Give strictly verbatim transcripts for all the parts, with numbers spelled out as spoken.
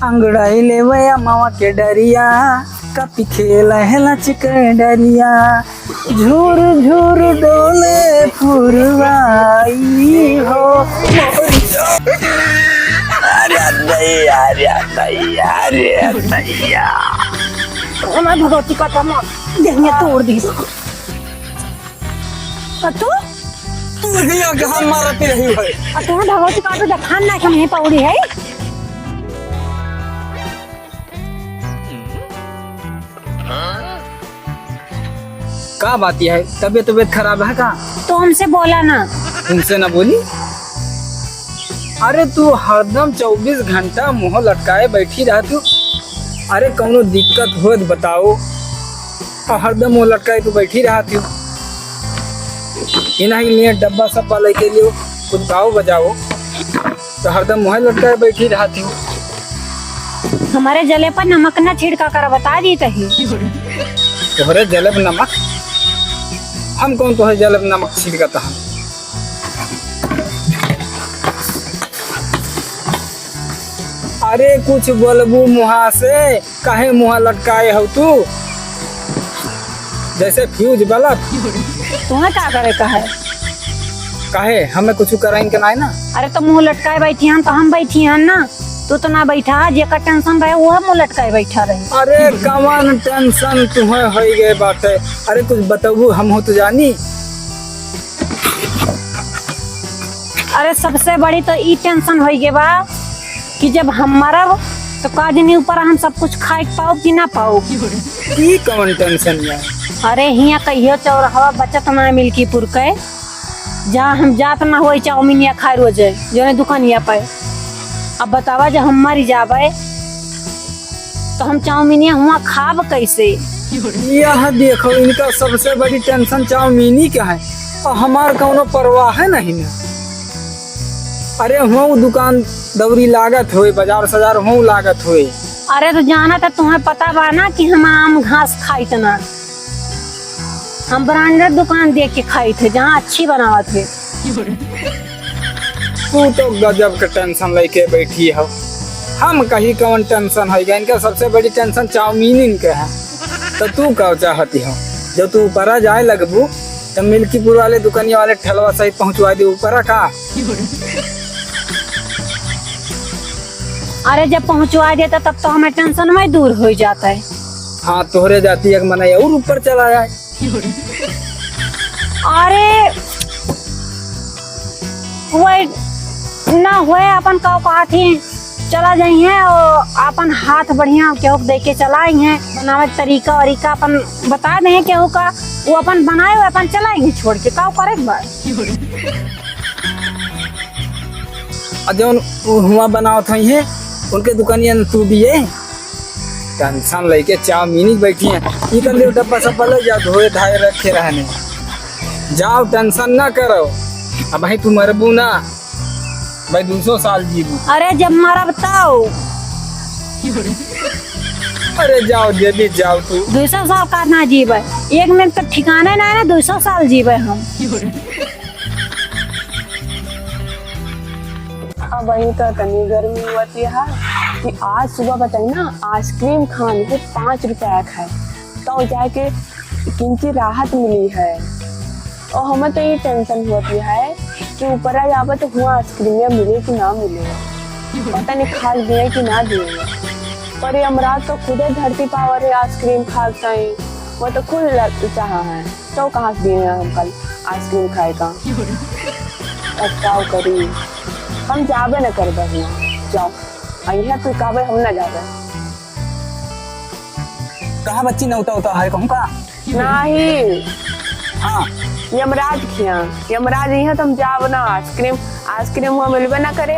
अंगड़ाई लेवे अमवा के डरिया, कपि खेला है लचके डरिया, झूर झूर डोले पुरवाई हो। अरे दैया, अरे दैया, अरे दैया। हमार भगवती का कमर देहिया तोड़ दी। और तू? तू ही अगहन मारत रही है। और तू भगवती का तो जखान ना कम है पौड़ी है। का बात यह है? तबीयत, तबीयत खराब है का? तो हमसे बोला ना। तुमसे ना बोली? अरे तू हरदम चउबीस घंटा मुँह लटकाए बैठी रहत हो। अरे कौनो दिक्कत होत बताओ। और हरदम मुँह लटकाए तू बैठी रहत हो। इन्हीं लिए डब्बा सब्बा लेके लियो, कुछ गाओ बजाओ। तो हरदम मुँह लटकाए बैठी रहत हो। हमारे जले पर नमक ना छिड़का कर, बता दी तही। तोहरे जले पर नमक? हम कौन तोहरे जले पर नमक छिड़कत हन? अरे कुछ बोलबू मुँहा से, काहे मुँह लटकाए हो तू? जैसे फ्यूज बल्ब। तुम्हें का करे का है? काहे? हमें कुछ कराइन के नाई ना। अरे तो मुँह लटकाए बैठी हन तो हम बैठी हन ना, तू तो ना बैठा, जेकर टेंशन रहे वो मुँह लटकाए बैठा रहे। अरे कवन टेंशन तुम्हें होई गए बाटे? अरे कुछ बतबू, हम हो तो जानी। अरे सबसे बड़ी तो ई टेंशन होई गए बा कि जब हम मरब तो का जनी ऊपर हम सब कुछ खाए के पाउब कि ना पाउब। ई कवन टेंशन बा? अरे हियाँ कहियो चौराहा बचत ना मिल्कीपुर के, जहाँ हम जात ना होई चाउमीनिया खाए रोजे, जोने दुकानिया पे। अब बतावा जब हम मरी जाबे तो हम चाउमीनिया हुआ खाब कैसे? यह देखो इनका सबसे बड़ी टेंशन चाउमीनी का है और हमार कौनो परवाह है नहीं ना। अरे हुआ दुकान दौरी लागत होए, बाजार सजार हुआ लागत होए। अरे तो जाना था, तुम्हें पता बा ना कि हम आम घास खाइत ना, हम ब्रांडेड दुकान देख के खाइत है जहाँ अच्छी बनावत है। तू तो गजब के टेंशन लेके बैठी हो। हम कही कौन टेंशन है, इनका सबसे बड़ी टेंशन चाउमीन इनके है। तो तू का चाहती हो, जब तू ऊपरा जाए लगबू तो मिल्कीपुर वाले दुकानिया वाले ठेलवा सहित पहुँचवा दे ऊपरा का? अरे जब पहुँचवा देता तब तो हमें टेंशन में दूर हो जाता है। हाँ, तोहरे जाती एक मना और ऊपर चला जाए। अरे वही ना होए, अपन का कहत ही चला जाइए और अपन हाथ बढ़िया केहू के दे के चला आइए, बनावे के तरीका वरीका अपन बता दे केहू का, वो अपन बनाए हुए अपन चला आइए छोड़ के, का करे के बा? और जौन हुआ बनावत हई है उनके दुकानिया में तू भी है। टेंशन लेके चाउमीन ही बैठी हैं। ई तंदूर डब्बा सब ले जा, धोए धाए रखे रहने। जाओ, टेंशन ना करो। अब भाई तू मरबू ना, भाई दो सौ साल जीबू। अरे जब मरब तब। अरे जाओ देवी, जाओ तू। दो सौ साल का ना जीबे, एक मिनट तो ठिकाने ना है ना, दो सौ साल जीबे हम। अब वहीं तो इतनी गर्मी होती है कि आज सुबह बताई ना, आइसक्रीम खान के पाँच रुपया खाए, तो जाके किंची राहत मिली है। और हमें तो ये टेंशन होती है कि ऊपर आ जावे तो हुआ आइसक्रीम मिले कि ना मिले, पता नहीं खाए दिए कि ना दिए। पर यमराज तो खुदे धरती पावर है आइसक्रीम खाए ताई, वो तो खुद ल-, चाहा है। तो कहाँ से दिए हैं हम कल आइसक्रीम खाए का? अब का करी, हम जाबे न करबे हुआ। जाओ, अइहे तू कहबे हम न जाबे। कहाँ बच्ची नौता होता है कहूँ का? नहीं। हाँ। यमराज खिया, यमराज यहाँ तो हम जाब ना, आइसक्रीम, आइसक्रीम हुआ मिलबे ना करे।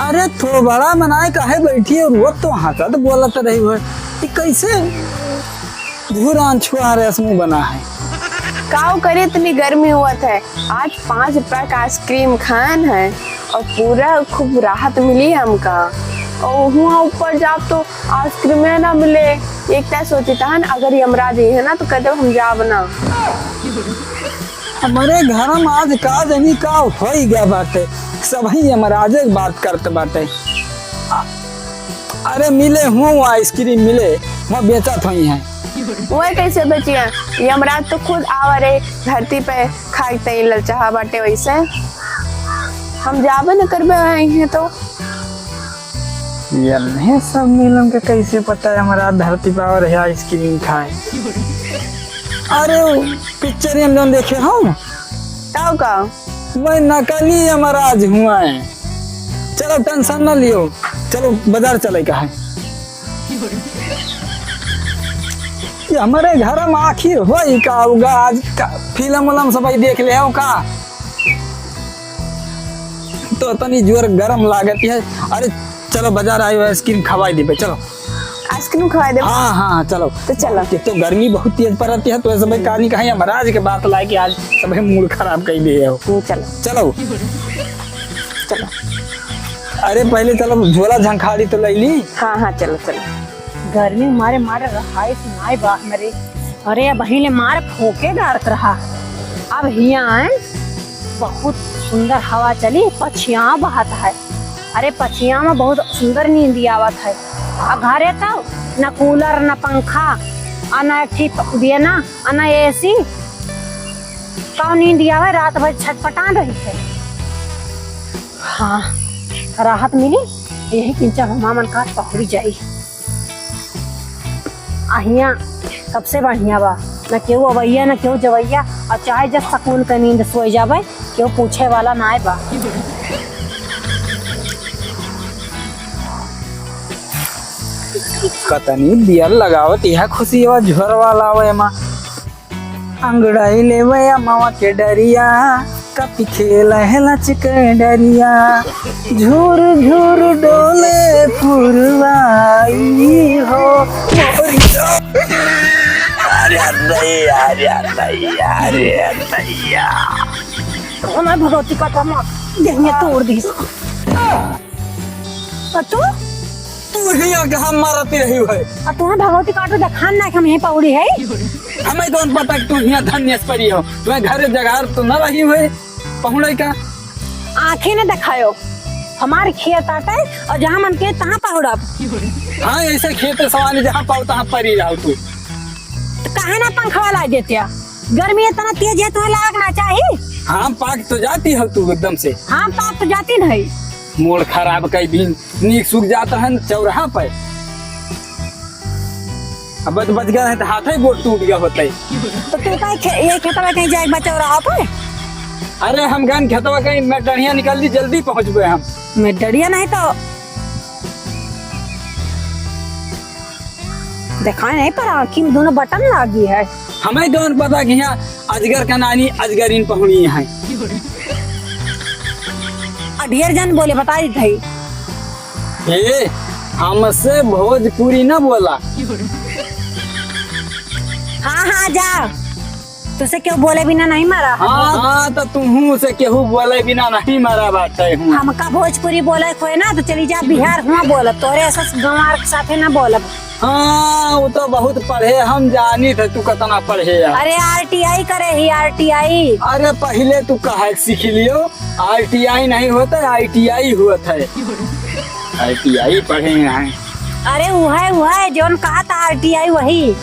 अरे थोबड़ा बनाए काहे बैठी और वो तो हंसत बोलत रही हो, ये कैसे झुरान छुआ रहे मुंह बना है। काऊ करे, इतनी गर्मी हुआ था, आज पाँच रुपया का आइसक्रीम खान है और पूरा खूब राहत मिली हमका। और हुआ ऊपर जाब तो आइसक्रीम ना मिले, एक तरह सोची तहन अगर यमराज ही है ना तो कह दे हम जाब ना। हमारे घर में आज का जनी का होई गया बाटे, सबही यमराजे के बात करत बाटे। आ, अरे मिले हुआ आइसक्रीम मिले, हुआ बेचत होइहैं। वह कैसे बेचिया? यमराज तो खुद आवा रहे धरती पे, खाए के तई ललचाहा बाटे वैसे। हम जाबे न करबे वहीं तो। ये सब मिलन के कैसे पता यमराज धरती पे आवा रहे आइसक्रीम खाए? अरे पिक्चर में जौन देखे हम। तब का? मैं नकली यमराज हुआ है। चलो टेंशन न लियो, चलो बाजार चले का है। ये हमरे घर में आखिर होई का होगा आज का? फिल्म उलम सब देख ले हो का? तो तनी जोर गरम लागत है। अरे चलो बाजार आयो, आइसक्रीम खवाई देबे, चलो। आइसक्रीम खवाई देबे? हाँ, हाँ, चलो। तो चलो। एक तो गर्मी बहुत तेज पड़ती है, तो सब कहानी कहीं यमराज के बात लाए के आज सब मूड खराब कर दिए हो। हम्म, चलो। चलो। चलो। अरे पहले चलो झोला झंखाड़ी तो ले ली। हाँ, हाँ, चलो, चलो। गर्मी मारे मारे रहाई सुनाई बा हमरे। अरे अब हिले मार फोके गाड़त रहा। अब हिया आए, बहुत सुंदर हवा चली, पछिया बहत है। अरे पछिया में बहुत सुंदर नींद आवत है। आ घरे तो न कूलर, न पंखा, आ न एक ठी प-, बियना, आ न एसी। कौन नींद आवे, रात भर छटपटान रही है। हाँ, राहत मिली, यही किंचा हमा मन का पहुड़ी जाई। आ हियाँ सबसे बढ़िया बा, न केहू अवैया, न केहू जवैया, और चाहे जब सकून के नींद सोए जाबे, केहू पूछे वाला ना आए बा। कतनी बियर लगावत, यह खुशी बा, झोर वाला बा एमा। अंगड़ाई लेवे अमवा के डरिया, कपी खेला है लचक डरिया, झूर झूर डोले पुरवाई हो। अरे नहीं, अरे नहीं, अरे नहीं। कौन है भगवती का कमा? देहिया तोड़ दी। और तू? तू हिया के हम मारती रही है। और तुम्हें भगवती काटो देखान ना कि हम यहीं पहुड़ी है। हमें कौन पता कि तू हिया धन्य परी हो। तुम्हें घर जगार तो न रही हुए पहुड़े का। आँखें न दिखायो, हमारे खेत आटे और जहाँ मन के तहाँ पहुड़ब। हाँ, ऐसे खेत सवानी जहाँ पाओ तहाँ परी रहो तू। तो काहे ना पंखवा ला देतिया? गर्मी इतना तेज है, तुम्हें लाग ना चाही। हाँ, पाक तो जाती हो तू एकदम से। हाँ, पाक तो जाती नहीं। मूड खराब कई दिन, नीक सूख जाता है न चौराहा पे। अब बच, बच गया है तो हाथ ही गोड़ टूट गया होता है। तो तू काहे खे-, ये खेतवा कहीं जाए बा चौराहा पे? अरे हम गन खेतवा कहीं, मैं डढ़िया निकल ली, जल्दी पहुँचबे हम। मैं डढ़िया नहीं तो देखाए नहीं, पर आँखी में दोनों बटन लागी है। हमें कौन पता कि यहाँ अजगर का नानी अजगरीन पहुनी है। आ ढेर जन बोले, बता दी थई। ए, हमसे भोजपुरी ना बोला। हाँ, हाँ, जा। तुसे केहू बोले बिना नहीं मरा। हाँ, हाँ, तो तुहू से केहू बोले बिना नहीं मरा बाटे हूँ। हमका भोजपुरी बोले कोई ना, तो चली जा बिहार हुआ बोलब, तोरे ऐसा गंवार के साथे ना बोलब। हाँ, वो तो बहुत पढ़े, हम जानी थे तू कितना पढ़े है। अरे आर टी आई करे ही, आर टी आई। अरे पहले तू कहा सीख लियो, आर टी आई नहीं होता, आई टी आई होता है। आई टी आई पढ़े हैं। अरे वो है, वो है, जोन कहा था आर टी आई वही।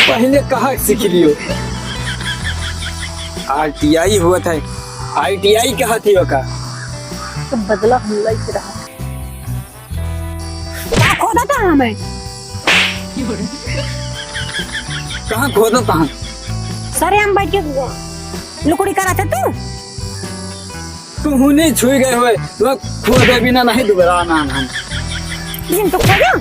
पहले कहा सीख लियो। आर टी आई होत है, आई टी आई कहा थी ओका। तो बदला हम लेके रहा। का खोदा था हमें? कहाँ खोदा था? सरे हम बैठ के लुकड़ी करा थे तू। तू हुने छुई गए हुए, तो खोदे बिना नहीं दुबरा ना हम। दिन तो खोदा।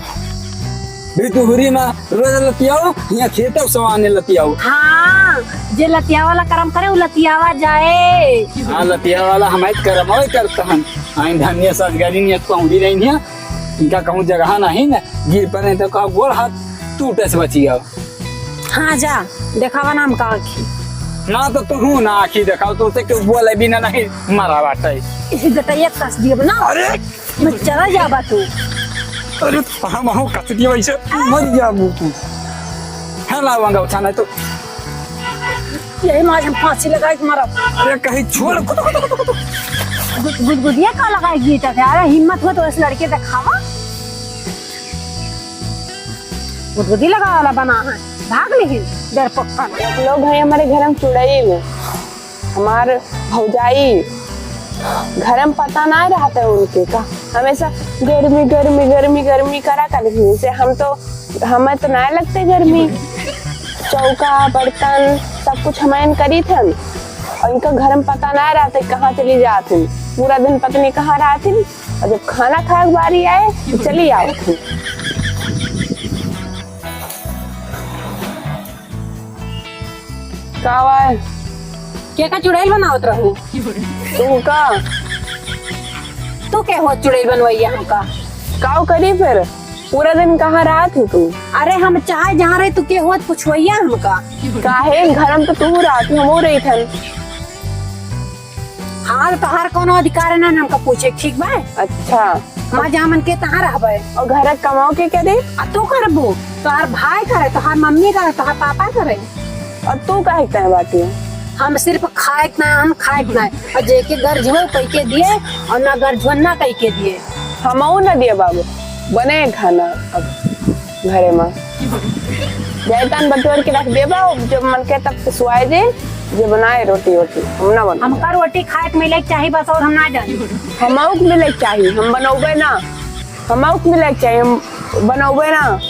भी तू हुरी मा रोज लतियाओ, यहाँ खेतव सवाने लतियाओ। हाँ, जे लतिया वाला करम करे, वो लतियावा जाए। हाँ, लतिया वाला हमारे करम और करता हम। आइन धनिया साजगारी नियत पहुंची नहीं है। इनका कहूँ जगह नहीं ना, गिर पड़े तो कहा गोड़ हाथ टूटे से बची गया। हाँ जा, देखावा ना हमका आँखी। ना तो तू हूँ ना आँखी देखाओ, तो उसे क्यों बोले बिना नहीं मरा बाटे। इसी गटैया कस दिए ना। अरे! मैं चला जाबा तू। अरे, हम हो कस दिए वैसे मर जाबू तू। है लावांगा उठा नहीं तो। यही मारे हम फांसी लगाई के मरब। अरे कहीं छोड़। गुद-, गुदगुदिया का लगाई गीता थे? अरे हिम्मत हो तो इस लड़के से खावा। गुदगुदी लगावे वाला बना है, भाग लिहिन डरपोकन। एक लोग हैं हमारे घर में चुड़ैल, हमार भौजाई, घर में पता ना रहता है उनके का, हमेशा गर्मी, गर्मी, गर्मी, गर्मी करा कर रही से। हम तो, हमें तो ना लगते गर्मी, चौका, बर्तन, सब कुछ हमें करी थन, और इनका घर में पता ना रहते कहाँ चली जात हन, पूरा दिन पता नहीं कहाँ रहत हन। और जब खाना खाए के बारी आए, तो चली आओ। का हुआ है? के का चुड़ैल बनावत रहू? तू का? तू के हो चुड़ैल बनवैया हमका? काव करी फिर? पूरा दिन कहाँ रहत ही तू? अरे हम चाहे जहाँ रहे, तू के हो पुछवैया हमका? काहे? घर में तो तू रहत ही, हमहू रही थन। हाँ, तो तोहार कौनो अधिकार है ना हमका पूछे, ठीक बा? अच्छा। माँ जहाँ मन के तहाँ रहबे। और घर कमाओ के करे? आ तू करबू, तोहार भाई करे, तोहार मम्मी करे, तोहार पापा करे। और तू काहे के तहाँ बाटी? हम सिर्फ खाए के ना, हम खाए के ना। और जेके गर्ज हो, कह के दिए, और ना गर्ज हो, ना कह के दिए। हमहू ना दिए बाबू, बने खाना अब घरे में। जाइतान बटोर के रख देबा, जब मन के तब पिसवाए दे, जे बनाए रोटी वोटी, हम ना बनाए। हमका रोटी खाए के मिले के चाही बस, और हम ना जानी। हमहू के मिले के चाही, हम बनौबे ना। हमहू के मिले के चाही, हम बनौबे ना।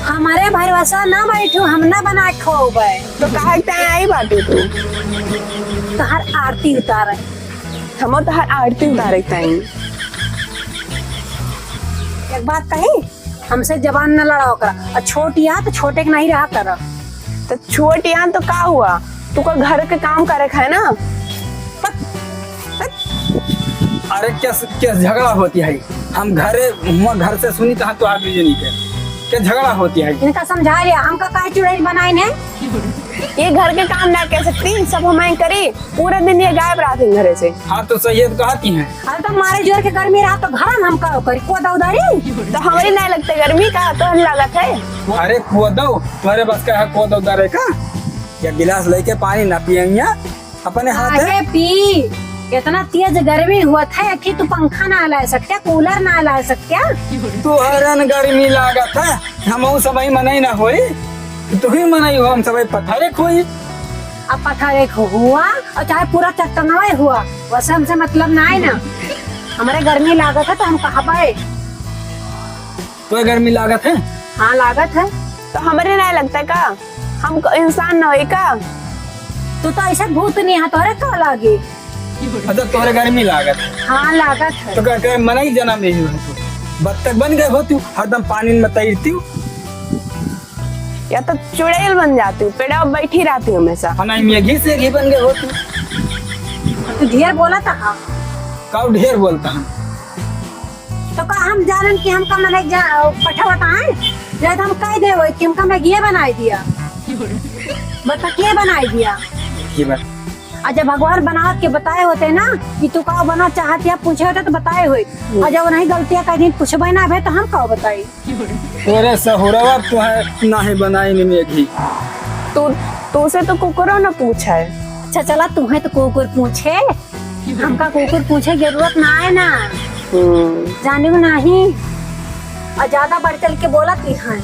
हमारे भरोसा ना बैठो, हम ना बना के खोबे। तो काहे के तैं आई बाटे तू? तोहार आरती उतारे। हम तोहार आरती उतारे के तैं। एक बात कही, हमसे जबान न लड़ाओ करा। और छोट या तो छोटे के नहीं रहा करा। तो छोट या तो का हुआ? तू का घर के काम करे खाए ना। अरे क्या, क्या झगड़ा होती है? हम घरे, हुआ घर से सुनी तो हम तो आदमी नहीं के। क्या झगड़ा होती है? इनका समझा लिया, हमका काहे चुड़ैल बनाइन है? ये घर के काम ना कर सकती, सब हमें करी। पूरे दिन ये गायब रहती घरे से। हाँ, तो सही है, तो कहती हैं। अरे, तो मारे जोर के गर्मी रहा, तो घर में हम का करी? कोदा उदारी? तो हमारी नहीं लगते गर्मी का, तो हम लागत है। अरे, कोदो, तुम्हारे बस का है कोदो उदारे का? या गिलास लेके पानी ना पियंगे अपने हाथ है? काहे पी? इतना तेज गर्मी हुआ था कि तू पंखा ना ला सकते, कूलर ना ला सकते। तुहरन गर्मी लागत है, हम सबही मनई ना होई, तू ही मनई हो, हम सबही पथरे खोई। अब पथरे खो हुआ और चाहे पूरा चट्टनवे हुआ, वैसे हमसे मतलब ना है ना। हमारे गर्मी लागत है तो हम कहबे। तो गर्मी लागत है? हाँ, लागत है। तो हमरे ना लगता है का? हम क-, इंसान ना होई का? तू तो ऐसे भूत नहीं है, तोहरे का लागे? अच्छा, तोहरे गर्मी लागत है? हाँ, लागत है। तो का, का मनई जन्म नहीं हुआ तू? बत्तख बन गए हो तू, हरदम पानी में तैरती हूँ। या तो चुड़ैल बन जाती हूँ, पेड़ा पे बैठी रहती हूँ हमेशा। हाँ, नहीं, मेघी से घी बन गए हो तू। तू ढेर बोला था। का ढेर बोलता है? तो का हम जानन कि हमका मने जा-, पठवता है? जब हम कह दे होई कि हमका मैगिये बनाई दिया। बता के बनाई दिया? ये बात। आ जब भगवान बना के बताए होते ना कि तू का बना चाहत या पूछे होते तो बताए होई। हम्म। आ जब नहीं गलतियाँ कर दी पूछबे ना भे तो हम का बताई? तोरे सहुरवा तुहे नहीं बनाई मैगी। तू, तू से तो कुकुरो न पूछे। अच्छा चला तुहे तो कुकुर पूछे। हमका कुकुर पूछे जरूरत ना है ना। हम्म। जाने को नहीं। और ज्यादा बढ़ चढ़ के बोलत ही हैं।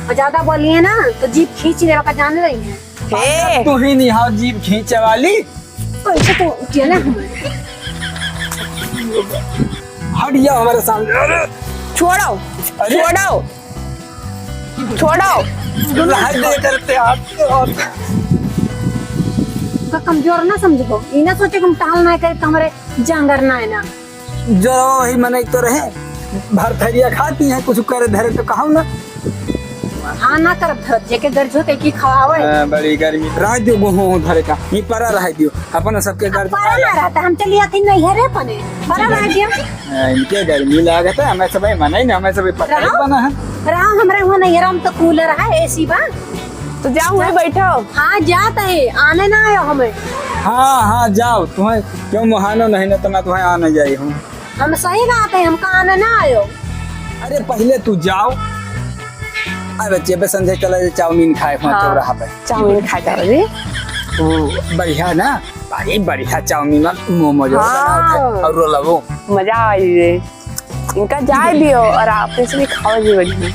और ज्यादा बोलिए ना तो जीभ खींच लेवा का जान रही है। हे। तू ही नहीं हो जीभ खींचे वाली। कैसे तो उठिए ना हमें। हट जाओ हमारे सामने। अरे। छोड़ो। अरे। छोड़ो। छोड़ो। लहाई दे करते हाथ। का कमजोर ना समझबो, ई ना सोचे कि हम टहल ना करे तो हमारे जांगर ना है ना। जो ही मनई तो रहे, भर थरिया खाती हैं, कुछ करे धरे तो कहो ना। हाँ ना करब धर, जेके गर्ज हो तेकी खवावे। हाँ, बड़ी गर्मी। रह दियो गोहूँ धरे का, ये परा रह दियो, अपन सबके गर्ज परा ना रहता, हम चली आती नहीं है रे पने, परा रह दियो। हाँ, इनके गर्मी लागत है, हमें सबही मनई ना, हमें सबही पकड़े रहो, बना है। रहो, हमरे हुआ नहीं है, हम तो कूलर है, एसी बा। तो जाओ, वहीं बैठो। हाँ, जात है, आने ना आयो हमें। हाँ, हाँ, जाओ, तुम्हें क्यों मुहानो नहीं ना, तो मैं तुम्हें आने जाई हूँ। हम सही बात है, हमका आने ना आयो। अरे, पहले तू जाओ। अरे बच्चे, बस संझे चला जाए चाउमीन खाए वहाँ हाँ, चौराहा पे। चाउमीन खाए चला जी। वो बढ़िया ना, भाई बढ़िया चाउमीन और मोमोज और हाँ। बनाओ और रोलवो। मजा आई रे। इनका जाए दियो और आप इसलिए खाओ जी बढ़िया।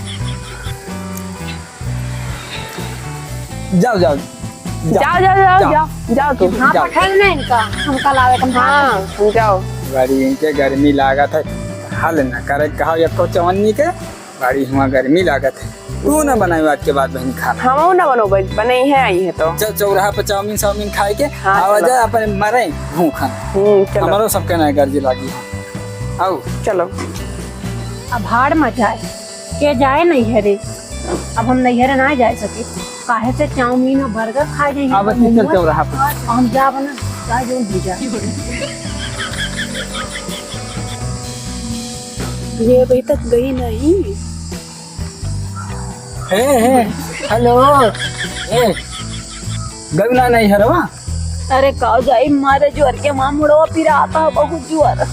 जाओ, जाओ, जाओ। जाओ, जाओ, जाओ, जाओ। जाओ, जाओ तुम। हाँ, जाओ। पठाई ना इनका, हमका लावे के हाँ, हम जाओ। बड़ी इनके गर्मी लागत है, हल न करे, कहा एको चवन्नी के, बड़ी हुआ गर्मी लागत है। तू ना बनाई आज के बाद बहन खाना। हम ना बनो, बन-, बने ही है, आई है तो। चल, चौराहा पे चाउमीन, चाउमीन खाए के, हाँ, आवा चलो। जा, अपन मरे भूखन। हम्म, चलो। हमारो सबके ना गर्जी लागी है। आओ। चलो। अब हाड़ मचाए। के जाए नैहरे, अब हम नैहरे ना जाए सके, काहे से चाउमीन और बर्गर खाए जाए। अब चल चौराहा पे। हम जाब ना, चाहे जो भी जा। ये अभी तक गई नहीं। हे, हे, हेलो, हे, गई ना नैहरवा? अरे का जाई, मारे जुअर के माँ मुड़वा पिराता है बहुत जुअर।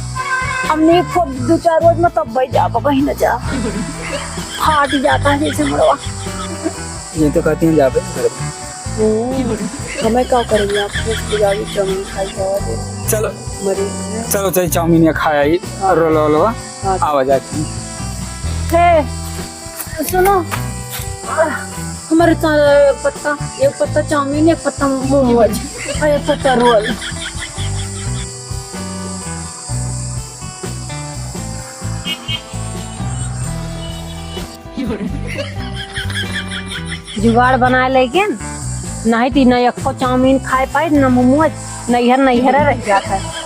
हमने एक फुट दो चार रोज में तब भाई जाबो कहीं ना जा। फाट जाता है जैसे मुड़वा। ये तो कहती हैं जाबे घर में। हम्म, हमें का करेंगे आप, कुछ बुझावी चाउमीन खाई जावा दे। चलो। मरे। चलो, चल चाउमीन या खाया ही, हाँ। रोलो, रोलो, हाँ। आवा जाती। हे, सुनो, हमारे तो एक पत्ता, एक पत्ता चाउमीन, एक पत्ता मोमोज, और एक पत्ता रोल। जुगाड़ बनाए लेकिन, नहीं तो ना एको चाउमीन खाए पाई, ना मोमोज, नैहर नैहर रह जाता है।